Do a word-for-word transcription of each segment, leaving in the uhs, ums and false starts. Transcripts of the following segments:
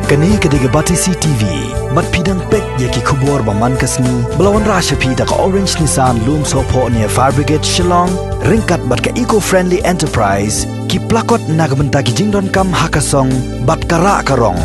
Kane ka dei ka Batesi T V. Bad phi dang peit ïa ki khubor ba man ka sngi ba la wanrah sha phi da ka Orange Nissan Lumsohphoh near Fire Brigade Shillong, ryngkat bad ka Eco Friendly Enterprise, ki plakot na ka bynta ki jingdonkam ha ka song bad ka rah ka rong.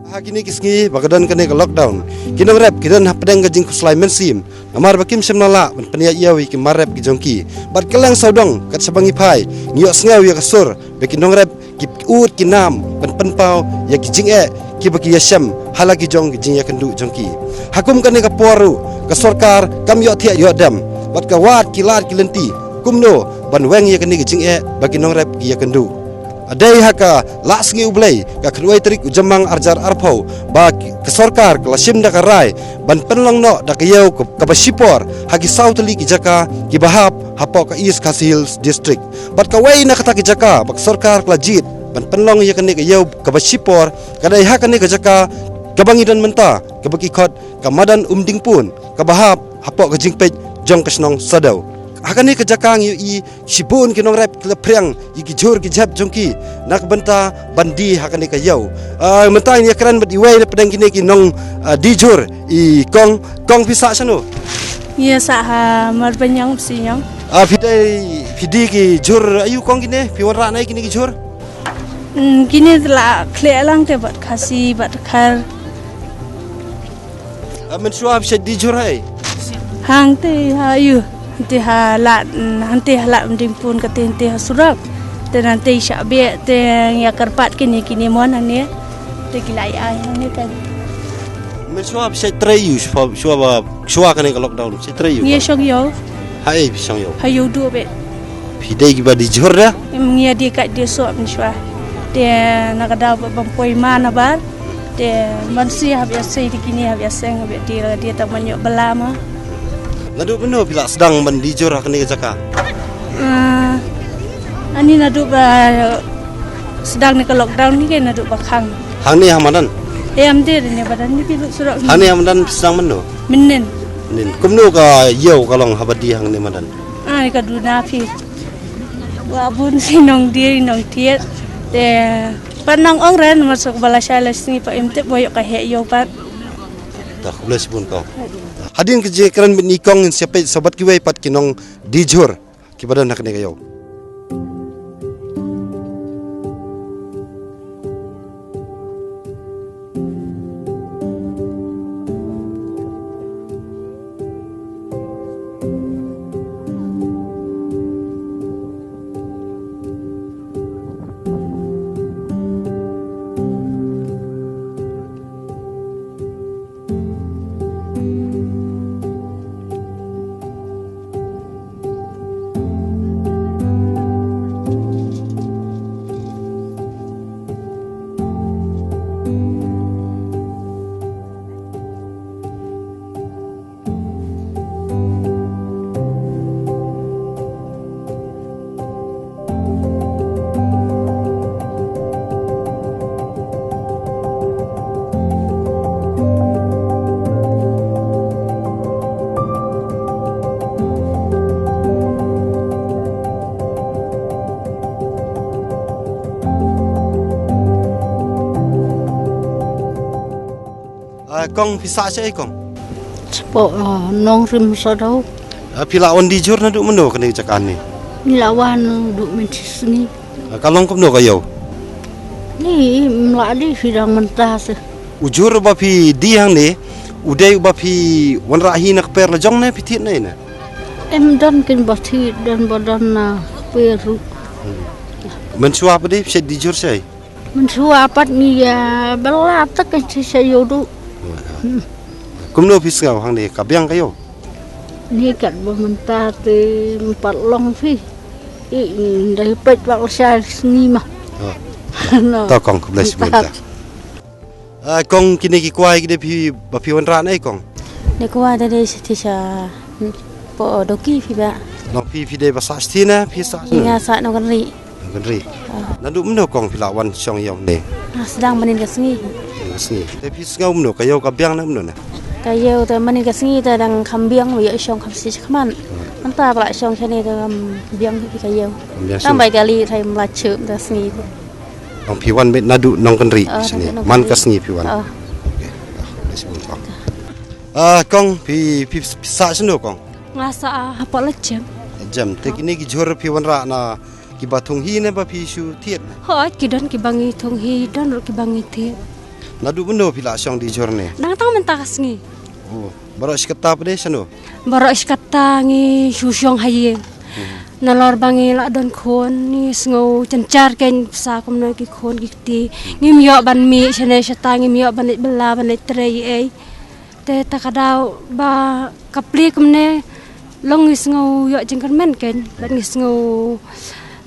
Ha kine ki sngi ba ka don kane ka lockdown, ki nongrep ki don hapdeng ka jingkhuslai mynsiem, namar ba kim shym la lah ban pynïaid ïew ïa ki mar rep ki jong ki. Bad kylleng sawdong kat shaba ngi phai, ngi ïohsngew ïa ka sur ba ki nongrep ki ud ki nam ban pynpaw ïa ki jingeh kiba ki ïashem ha la ki jong ki jingïakynduh jong ki. Ha kum kane ka por ruh, ka sorkar kam ïohthiah ïoh dem bad ka wad ki lad ki lynti kumno ban weng ïa kane ka jingeh ba ki nongrep ki ïakynduh. Dei ha ka Lah Sngi U Blei, ka khatwei tarik u Jymmang arhajar arphew, ba ka sorkar ka la shim da ka rai ban pynlong noh da ka ïew ka, kaba shipor ha ki saw tylli ki jaka kiba hap hapoh ka East Khasi Hills District. Bad kawei na kata ki jaka ba ka sorkar ka la jied ban pynlong ïa kane ka ïew kaba shipor ka dei ha kane ka jaka kaba ngi don mynta, kaba ki khot ka Madan Umdingpun, kaba hap hapoh ka jingpeit jong ka shnong Sadew. Ha kane ka jaka ngi ïohi shibun ki nongrep ki la phriang ïa ki jhur ki jhep jong ki na ka bynta ban die ha kane ka ïew. Ah, mynta ngin ïakren bad iwei na pdeng kine ki nong, ah, die jhur, i kong, kong phi sah shano? Ïa sah ha Marbaniang Bsiniang. Ah, phi dei, phi die ki jhur aïu kong kine? Phi wanrah nai kine ki jhur? Hmm, kine te la khleh lang te bad Khasi bad Khar. Ah, mynshuwa phi shait die jhur ha ei? Hangte ha ïu, hangte ha lad, mm, hangte ha lad Umdingpun kate hangte ha surok. Te nangte shah beh te ïa kyrpad kine kine mon hangne. Te ki la ïa ai hangne te. Mynshuwa phi shait trei ïu, shuwa, shuwa ba, shuwa kane ka lockdown, shait trei ïu. Ngi shong ïew. Ha ei phi shong ïew? Ha ïew duh beh. Phi dei kiba die jhur da? Em, ngi die kat die soh mynshuwa. Te na ka daw ba ban poi man nabar. Te man si hap ïa sei di kine hap ïa seng hap ïa die la die ta man ïoh bala ma. Naduh mynno phi la sdang ban die jhur ha kane ka jaka? Ah, ani naduh ba sdang ne ka lockdown ni ke naduh ba khang. Hangne ha madan? Em, te ne ba dan ni ki surok. Hangne ha madan phi sdang mynno? Mynnin. Mynnin. Kumno ka ïew ka long haba die hangne madan? Ah, ka duna phi. Wa bun si nong die nong tiet. Te pan nong ong ren masuk bala sha la sngi pa im te boyok ka he ïew pat. Ta khublei shibun kong. Hadien ka jingkren bad i kong ngin sa peit sa bad kiwei pat ki nong die jhur kiba don ha kane ka ïew. Ah, kong phi sah shaei kong? Shapoh, ah, Nongrim Sadau. Ah, phi la wan die jhur naduh mynno kane ka jaka ne? Ngi la wan naduh mynta sngi. Ah, ka long kumno ka ïew? Ni mla die phi dang mynta se. U jhur ba phi die hangne u dei uba phi wanrah hi na kper la jong ne phi thied ne ne? Em don kin ba thied don ba don na kper ruh. Mynshuwa pat phi shait die jhur shaei? Mynshuwa pat ngi ïa bala tak ka chi sha ïoh duh. Hmm. Kumno phi sngew hangne, ka biang ka ïew? Ni kat ba mynta te, ym pat long phi. I, dei peit bak lashai sngi ma. Oh. No. To kong, khublei shibun mynta. Ah, kong, kine ki kwai ki dei phi, ba phi wanrah ne kong? Ne kwai da dei sha, sha, po doki phi ba. Long phi, phi dei ba sah sha ne, phi sah sha ne? Nga sah Nongkynrih. Nongkynrih. Ah. Naduh mynno kong phi la wan shong ïew ne? Ah, sdang mynnin ka sngi. Mynnin ka sngi. Te phi sngew mynno, ka ïew ka biang ne mynno ne? Ka ïew te mynnin ka sngi te dang kham biang, ïoh shong kham shisha khmat. Hmm. Mynta ba la shong shane te kham biang hi ka ïew. Kham biang. Tang shong. Bai kali thai mla chup te sngi te. Kong phi wan beit naduh Nongkynrih. Oh, shane. Naduh Nongkynrih. Man ka sngi phi wan. Oh. Okay. Ah, khublei shibun kong. Ah, kong phi, phi, phi sah shano kong? Nga sah, ah, hapoh Lajem. Lajem. Te kine ki jhur phi wanrah na kiba thung hi ne ba phi shu thied? Hooid, ki don kiba ngi thung hi, don ruh kiba ngi thied. Naduh mynno phi la shong die jhur ne? Nang tang mynta ka sngi. Oh, baroh shi katta pat de shano? Baroh shi katta ngi shu shong ha ïing. Hmm. Nalor ba ngi la don khun, ngi sngew jynjar kein, pisa kumno ki khun ki kti. Hmm. Ngim ïoh ban mih shane shata, ngim ïoh ban leit bylla, ban leit trei ei. Te ta ka daw ba ka plie kumne, long ngi sngew ïoh jingkyrmen kein, bad ngi sngew,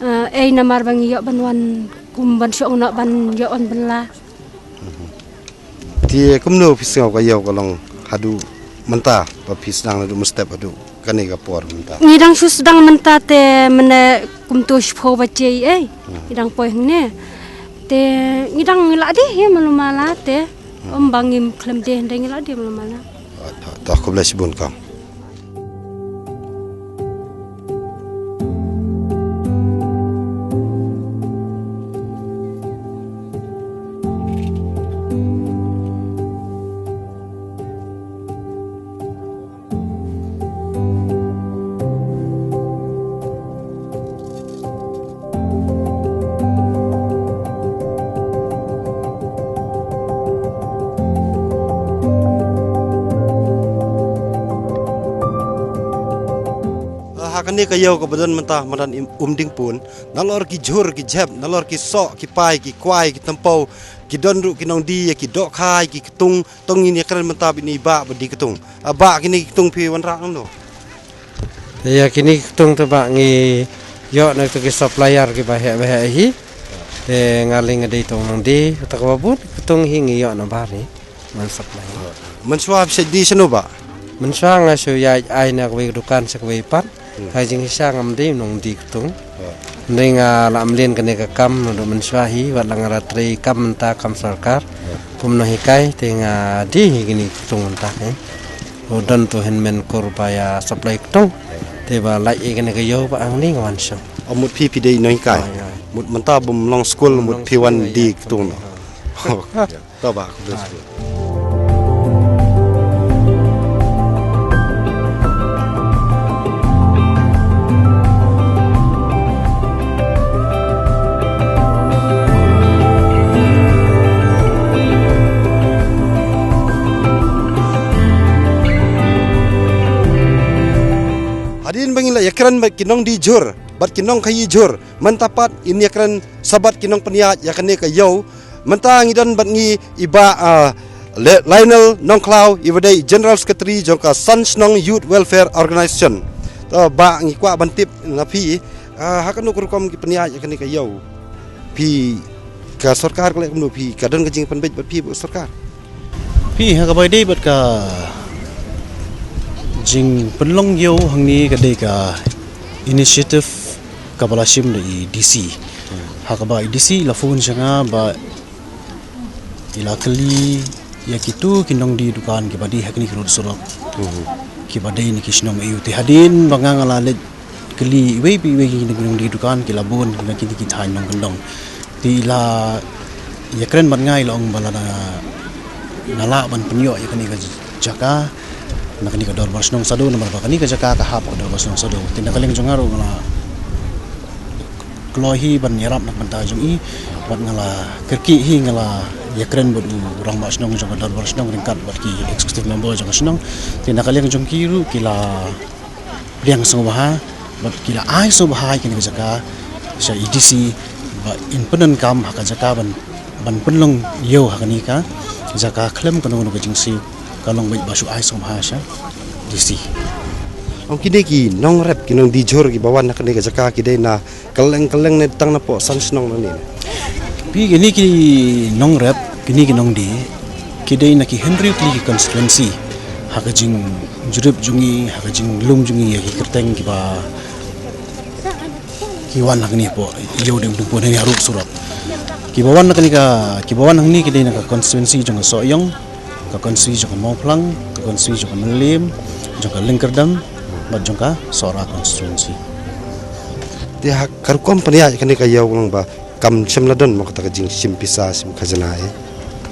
eh, ei namar ba ngi ïoh ban wan kum ban shong noh ban ïoh wan bylla. Te kumno phi sngew ka ïew ka long haduh mynta, ba phi sdang naduh mynstep haduh kane ka por mynta? Ngi dang shu sdang mynta te mynne kumto shiphew baje ei. Hmm. Ngi dang poi hangne. Te ngi dang ngi la die hi malu mala te. Hmm. Ym ba ngim khlem die, hynrei ngi la die malu mala. To, to, khublei shibun kong. Ha kane ka ïew kaba don mynta madan Im-, Umdingpun, nalor ki jhur ki jhep, nalor ki soh ki pai, ki kwai ki tympew, ki don ruh ki nongdie, ki dohkha, ki ktung, to ngin ïakren mynta bad ine i bah ba die ktung. Ah, bah, kine ki ktung phi wanrah nangno? Ïa kine ki ktung te bah ngi ïoh na ki supplier kiba heh ba heh hi. Te nga lei nga dei tang nongdie, te kaba bun ki ktung hi ngi ïoh na bar hi. Ngan supply. Mynshuwa phi shait die shano bah? Mynshuwa nga shu ïaid ai na kawei ka dukan sha kawei pat. Hmm. Ka jingshisha ngam dei nongdie ktung. Hmm. Hynrei nga la mlien kane ka kam naduh mynshuwa hi, wat la nga la trei kam mynta kam sorkar. Hmm. Kum nonghikai te nga die hi kine ki ktung mynta hi. U don tu hynmen kur ba ïa supply ktung. Te ba lait ïa kane ka ïew ba hangne nga wan shong. Oh, mut phi phi dei nonghikai? Oi, oi. Mut mynta bym long skul, mut phi wan die ktung noh. Oi. To bah, khublei shibun. Hadien ba ngi la ïakren bad ki nongdie jhur bad ki nongkhaïi jhur, mynta pat ngin ïakren sa bad ki nongpynïaid ïa kane ka ïew. Mynta ngi don bad ngi i bah, ah, Le-, Lionel Nongkhlaw, iba dei General Secretary jong ka San Shnong Youth Welfare Organization. To bah, ngi kwah ban tip na phi, ah, ha kano ka rukom ki pynïaid ïa kane ka ïew? Phi, ka sorkar ka leh kumno, phi, ka don ka jingpynbeit bad phi bad sorkar? Phi, ha kaba ïadei bad ka jingpynlong ïew hangne ka dei ka initiative kaba la shim da i D C. Ha kaba i D C la phone sha nga ba i la kylli ïa kito ki nongdie dukan kiba dei ha kine ki road surok. Mhm. Kiba dei na ki shnong eiei. Te hadien ba nga nga la leit kylli iwei pa iwei ki nongdie dukan ki la bun na kine ki thaiñ nongkyndong. Te i la ïakren bad nga, i la ong ba lada nga lah ban pynïoh ïa kane ka jaka na kane ka Dorbar Shnong Sadoo, namar ba kane ka jaka ka hap ka Dorbar Shnong Sadoo. Te na ka liang jong nga ruh nga la kloi hi ban ïarap na ka bynta jong i, bad nga la kyrkieh hi, nga la ïakren bad u rangbah shnong jong ka Dorbar Shnong ryngkat bad ki executive member jong ka shnong. Te na ka liang jong ki ruh ki la pdiang sngewbha bad ki la ai sngewbha ïa kane ka jaka sha i D C ba in pyndonkam ha ka jaka ban, ban pynlong ïew ha kane ka jaka khlem kano kano ka jingsiew. Ka long beit ba shu ai sngewbha sha D C. Ong kine ki nongrep, ki nongdie jhur kiba wan na kane ka jaka ki dei na kylleng kylleng ne tang na poh san shnong na ne? Phi, kine ki nongrep, kine ki nongdie, ki dei na ki hynriew tylli ki constituency ha ka jingjrip jong ngi, ha ka jinglum jong ngi ïa ki kyrteng kiba ki wan hangne hapoh Ïew Dkhot Dkhot hangne hapoh surok. Kiba wan hangne ka, kiba wan hangne ki dei na ka constituency jong ka Sohiong, ka constituency jong ka Mawphlang, ka constituency jong ka Mylliem, jong ka Lyngkyrdem, bad jong ka Sohra constituency. Te ha ka rukom pynïaid kane ka ïew ka long ba kam shym la don mo kata ka jingshim pisa shim khajna eh.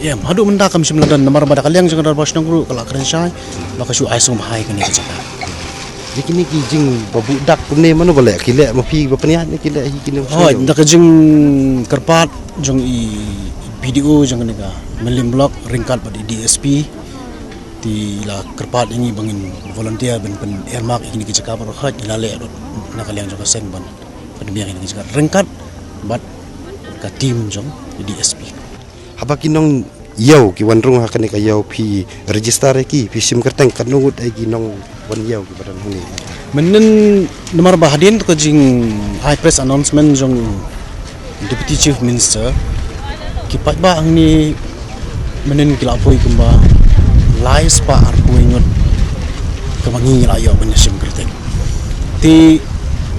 Em, haduh mynta kam shym la don namar ba da ka liang jong ka Dorbar Shnong ruh ka la kren shai ba ka shu ai sngewbha ïa kane ka jaka. Ïa kine ki jingba buh dak kumne mano ba leh, ki leh ma phi ba pynïaid ne ki leh hi kine? Hooid, da ka jingkyrpad jong i B D O jong kane ka Mylliem Block ryngkat bad i D S P. Te i la kyrpad ïa ngi ba ngin volunteer ban pyn-earmark ïa kine ki jaka baroh, hooid ngi la leh lut na ka liang jong ka seng ban pynbiang ïa kine ki jaka ryngkat bad ka team jong i D S P. Haba ki nongïew ki wan rung ha kane ka ïew phi register ïa ki, phi shim kyrteng, katno ngut eh ki nongwan ïew kiba don hangne? Mynnin namar ba hadien ka jingai press announcement jong Deputy Chief Minister, ki paidbah hangne mynnin ki la poi kumba lai spah arphew ngut kaba ngi ngi la ïoh ban ïa shim kyrteng. Te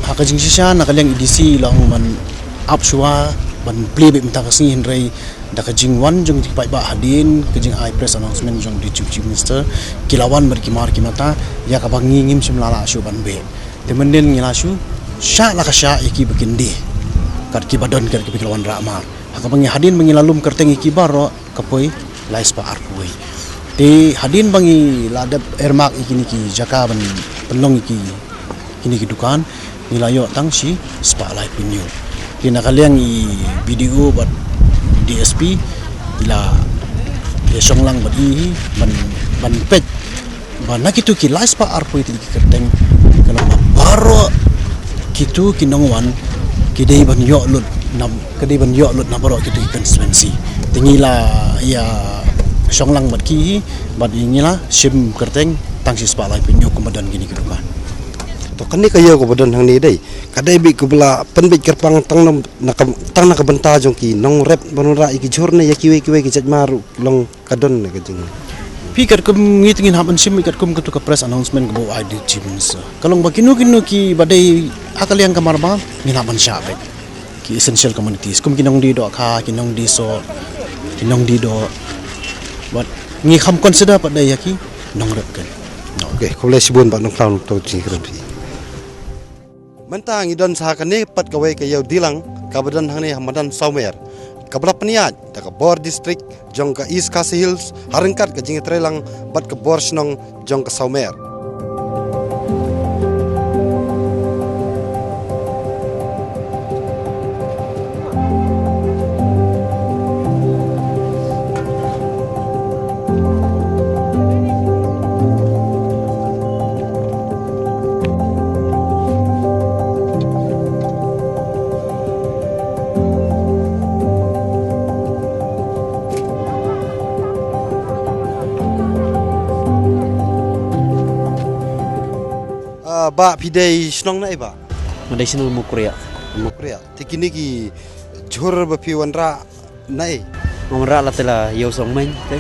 ha ka jingshisha na ka liang i D C i la ong ban ap shuwa ban plie beit mynta ka sngi, hynrei da ka jingwan jong ki paidbah hadien ka jingai press announcement jong Deputy Chief Minister, ki la wan bad ki mar ki mata ïa kaba ngi ngim shym la lah shuh ban beh. Te mynnin ngi la shu shah la ka shah ïa ki ba kin die, kat kiba don kat kiba ki la wan rah mar. Ha kaba ngi hadien ba ngi la lum kyrteng ïa ki baroh ka poi lai spah arphew. Te hadien ba ngi la dep earmark ïa kine ki jaka ban pynlong ïa ki, kine ki dukan, ngi la ïoh tang shi spah laiphew hynñiew. Te na ka liang i B D O bad D S P i la ïa shong lang bad i hi ban, ban peit ba na kitu ki lai spah arphew tylli ki kyrteng, ka long ba baroh kitu ki nongwan ki dei ban ïoh lut na, ki dei ban ïoh lut na baroh kitu ki constituency. Te ngi la ïa shong lang bad ki hi bad ngi la shim kyrteng tang shi spah laiphew hynñiew kumba don kine ki dukan. To kane ka ïew kaba don hangne dei, ka dei beit kaba la pynbeit kyrpang tang na, na ka, tang na ka bynta jong ki nongrep ban wanrah ïa ki jhur ne ïa kiwei kiwei ki jait mar ruh long ka don ne ka jing? Phi, katkum ngi te ngin hap ban shim katkum katu ka press announcement kaba u ai da u Chief Minister. Ka long ba kino kino kiba dei ha ka liang ka mar ba ngin hap ban shah beit. Ki essential commodities kum ki nongdie dohkha, ki nongdie soh, ki nongdie doh. Bad ngi kham consider pat da ïa ki nongrep ken. Okay, khublei shibun Bah Nongkhlaw, to jingkren phi. Mynta ngi don sa ha kane pat kawei ka ïew dilang kaba don hangne ha madan Sawmer, kaba la pynïaid da ka bor district jong ka East Khasi Hills ha ryngkat ka jingïatreilang bad ka bor shnong jong ka Sawmer. Ah, bah, phi dei shnong naei, bah? Nga dei shnong Mukriah. Mukriah. Te kine ki jhur ba phi wanrah naei? Nga wanrah la te la ïew song meiñ te.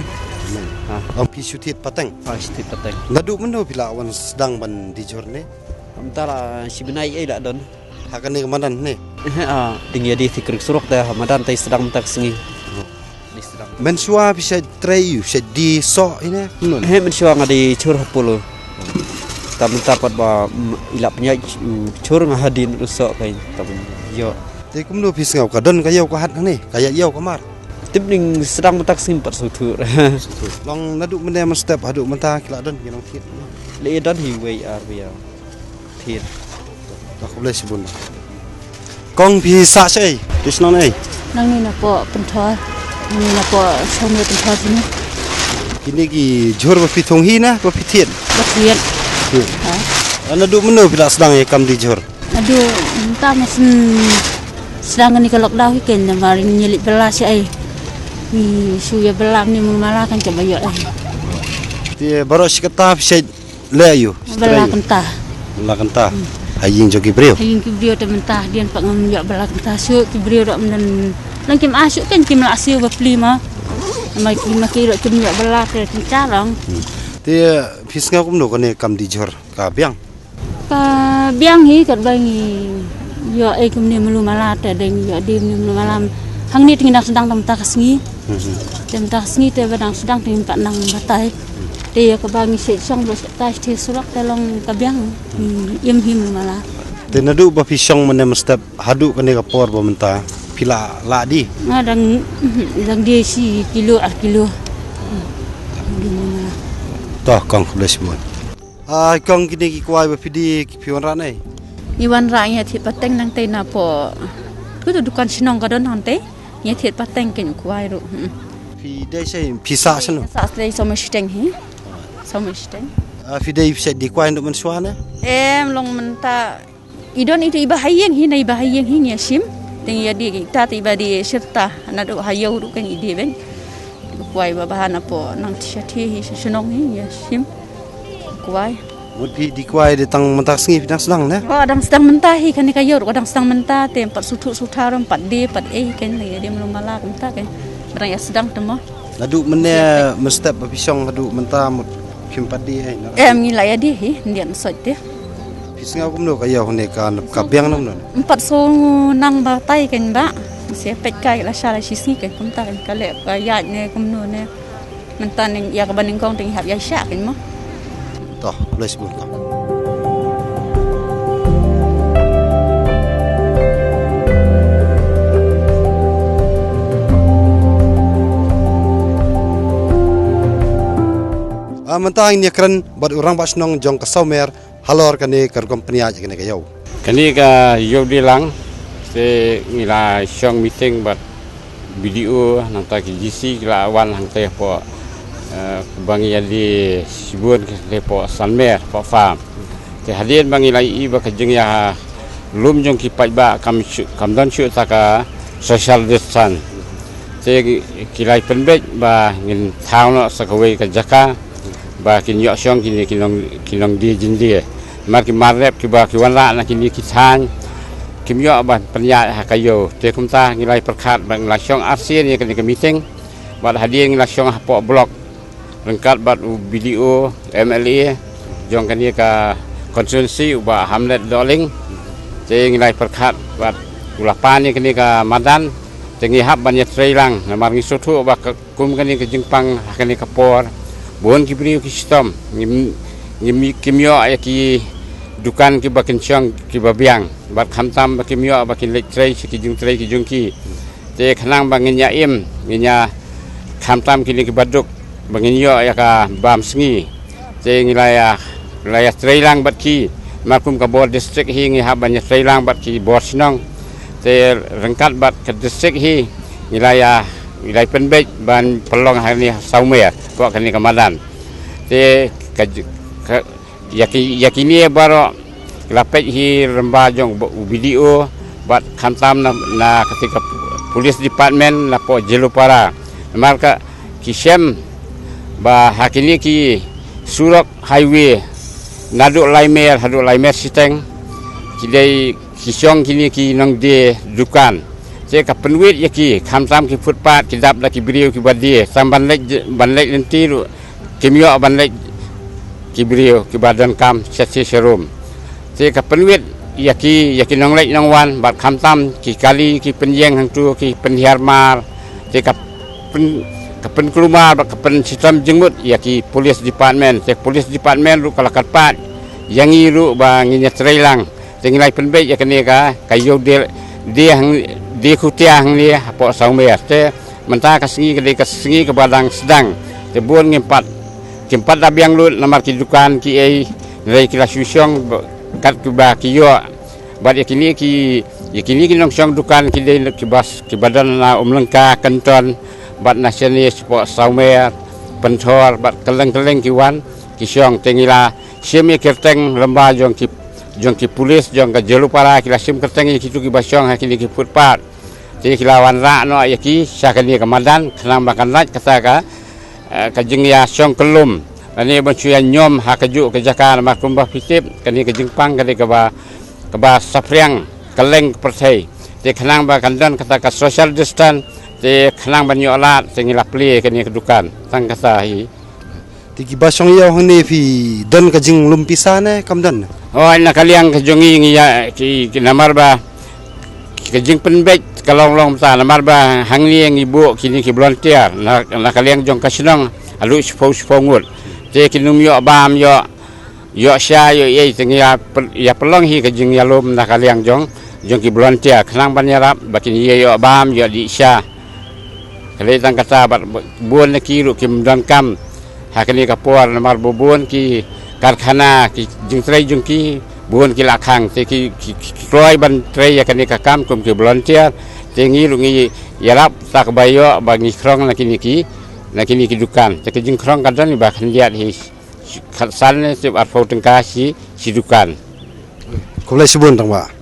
Meiñ. Ha. Ong phi shu thied pateng? Ha, shu thied pateng. Naduh mynno phi la wan sdang ban die jhur ne? Mynta la shi bnai ei la don. Ha kane ka madan ne? Ah, dang ïa die, te krik surok te ha madan te sdang mynta ka sngi. Mynshuwa phi shait trei, ïa u shait die soh ine? Heh, mynshuwa nga die jhur ha Polo. Te mynta pat ba, mm, i la pynïaid, mm, jhur nga hadien u soh kein, te mynta ïoh. Te kumno phi sngew, ka don ka ïew ka hat hangne, ka ïaid ïew ka mar? Tip ning sdang mynta ka sngi pat sngewthuh. Long naduh mynne mynstep haduh mynta ki la don ki nongthied? La ïa don hi wei ar wei. Thied. Khublei shibun. Kong, phi sah shaei? Phi shnong naei? Nangne napoh Pynthor. Nangne napoh Sawmer Pynthor shane. Kine ki jhur ba phi thung hi ne ba phi thied? Ba thied. Thied. Ha. Naduh mynno phi la sdang ïa kam die jhur? Naduh mynta ma sdang kane ka lockdown hi kein, namar ngi leit bylla shaei. Ngi shu ïa bylla mynne mynmala kan ka ba ïoh ei. Te baroh shi katta phi shait leh ïa u? Ba la kynta. Ba la kynta. Ha ïing jong ki briew. Ha ïing ki briew te mynta hadien pat ngam ïoh ba la kynta shuh, ki briew ruh mynta nang kim ai shuh, kan kim lah siew ba pli ma. Ma ki, ma ki ruh kim ïoh ba la te kynta lang. Hmm. Te phi sngew kumno kane kam dih jhur ka biang? Ka biang hi, katba ngi ïoh ei kumne malu mala te dang ïoh dih kumne malu mala. Hangne te ngi dang sdang te mynta ka sngi. Mhm. Te mynta ka sngi te ba dang sdang te ngim pat nang batai. Te ïa kaba ngi shait shong ba shait tai te surok te long ka biang. Ngi im hi malu mala. Te naduh ba phi shong mynne mynstep haduh kane ka por ba mynta phi la lah dih? Nga dang, dang dih shi kilo ar kilo. Dih malu mala. To kong, khublei shibun. Ah, kong, kine ki kwai ba phi dih ki phi wanrah ne? Ngi wanrah, ngi thied pateng nangtei napoh. Kutu dukan shnong ka don nangtei. Ngi thied pateng kein u kwai ruh. Hmm. Phi dei sei, phi sah shano? Sah sei Sawmai Shiteng hi. Sawmai Shiteng. Ah, phi dei phi sah dih kwai naduh mynshuwa ne? Em, long mynta. I don itu iba ha ïing hi, na iba ha ïing hi ngi ïa shim. Te ngi ïa dih kita te iba dih shirta. Naduh ha ïew ruh kan i dih beiñ. Kwai ba bha napoh nang sha thie hi, sha shnong hi ngi ïa shim. Kwai. Mut phi dih kwai dei tang mynta ka sngi phi dang sdang ne? Oh, dang sdang mynta hi, kane ka ïew ruh dang sdang mynta te, em pat suthuh suthaw, em pat dih, em pat ei, kan ïa dih malu mala mynta kan. Ba dang ïa sdang te mo. Naduh mynne mynstep ba phi shong haduh mynta mut phim pat dih ei, na? Em, ngi la ïa dih hi, ndian sot te. Phi sngew kumno ka ïew ne ka, ka biang kumno? Em pat sngew nang batai kan ba. Shu peit kai la sha la shi sngi kan kumta kan ka leh ka ïaid ne kumno ne. Mynta ning ïa kaba nyngkong te ngi hap ïaishah kan mo. To, khublei shibun kong. Ah, mynta ngin ïakren bad u rangbah shnong jong ka Sawmer halor kane ka rukom pynïaid kane ka ïew. Kane ka ïew dih lang, te ngi la shong meeting bad B D O, nangta ki D C ki la wan hangtei hapoh, eh, ba ngi ïa dih shibun ki hangtei hapoh Sawmer, hapoh farm. Te hadien ba ngi la ïohi ba ka jingïalum jong ki paidbah kam shu, kam don shuh ta ka social distance. Te ki, ki la pynbeit ba ngin thaw noh sa kawei ka jaka ba kin ïoh shong kine ki nong, ki nongdie jingdie. Namar ki mar rep kiba ki wanrah na kine ki thaiñ kim ïoh ban pynïaid ha ka ïew. Te kumta ngi la pyrkhat ba ngi la shong arsien ïa kane ka meeting. Bad hadien ngi la shong hapoh block ryngkat bad u B D O, M L A jong kane ka constituency, u Bah Hamlet Dohling. Te ngi la pyrkhat bad u la pan ïa kane ka madan. Te ngi hap ban ïatrei lang namar ngi sngewthuh ba ka kum kane ka jingpang ha kane ka por, bun ki briew ki shitom, ngim, ngim, kim ïoh ïa ki dukan kiba kin shong kiba biang, bad khamtam ba kim ïoh ba kin leit trei sha ki jingtrei ki jong ki. Te khnang ba ngin ïa im, ngin ïa khamtam kine kiba duk, ba ngin ïoh ïa ka bam sngi. Te ngi la ïa, la ïatrei lang bad ki. Namar kum ka bor district hi ngi hap ban ïatrei lang bad ki bor shnong. Te ryngkat bad ka district hi ngi la ïa, ngi la pynbeit ban pynlong hangne ha Sawmer, hapoh kane ka madan. Te ka, ka, ïa ki, ïa kine baroh la peit hi rangbah jong u B D O bad khamtam na, na kata ka police department napoh Jyllupara. Namar ka ki shem ba ha kine ki surok highway naduh Laimer haduh Laimer Shiteng ki dei ki shong kine ki nongdie dukan. Te ka pynwit ïa ki, khamtam ki footpath ki dap da ki briew kiba die, tang ban leit, ban leit lynti ruh kim ïoh ban leit ki briew kiba donkam sha thie sha rum. Te ka pynwit ïa ki, ïa ki nongleit nongwan bad khamtam ki kali ki pynïeng hangtu ki pynhiar mar. Te ka pyn, ka pynkulmar bad ka pynshitom jingmut ïa ki police department. Te police department ruh ka la kyrpad ïa ngi ruh ba ngin ïatrei lang. Te ngi la pynbeit ïa kane ka, ka ïew die, die hang, die khutia hangne hapoh Sawmer. Te mynta ka sngi ka dei ka sngi kaba dang sdang. Te bun ngim pat, kim pat da biang lut namar ki dukan kiei, hynrei ki la shu shong ba, kat kiba ki ïoh. Bad ïa kine ki, ïa kine ki nongshong dukan ki dei kiba, kiba don na Umlyngka, Kynton, bad na shane shapoh Sawmer, Pynthor, bad kylleng kylleng ki wan ki shong. Te ngi la shim ïa ki kyrteng rangbah jong ki, jong ki police jong ka Jyllupara, ki la shim kyrteng ïa kitu kiba shong ha kine ki footpath. Te ki la wanrah noh ïa ki sha kane ka madan, khnang ba kan lait kata ka, eh, ka jingïashong kyllum Ani ban shu ïa niam ha kajuh ka jaka namar kumba phi tip kane ka jingpang kane kaba, kaba saphriang kylleng ka pyrthei. Te khnang ba kan don kata ka social distance, te khnang ban ïoh lad, te ngi la plie kane ka dukan. Tang kata hi. Te kiba shong ïa hangne phi don ka jinglum pisa ne kam don? Hooid, na ka liang ka jong ngi ngi ïa ki, ki namar ba ka jingpynbeit ka long long ta namar ba hangne ngi buh kine ki volunteer na, na ka liang jong ka shnong, haduh shiphew shiphew ngut. Te kin ym ïoh bam, ïoh, ïoh sha, ïoh ei, te ngi ïa pyn-, ïa pynlong hi ka jingïalum na ka liang jong, jong ki volunteer khnang ban ïarap ba kin ïoh bam, ïoh dih sha. Ka dei tang kata bad bun na ki ruh kim don kam ha kane ka por namar ba bun ki karkhana, ki jingtrei jong ki, bun ki la khang, te ki, ki, ki, ki kloi ban trei ïa kane ka kam kum ki volunteer. Te ngi ruh ngi ïarap ta kaba ïoh ba ngi khrong na kine ki, na kine ki dukan. Te ka jingkhrong ka don ba khyndiat hi khatsan ne tip arphew tyngka shi, shi dukan. Khublei shibun tang ba.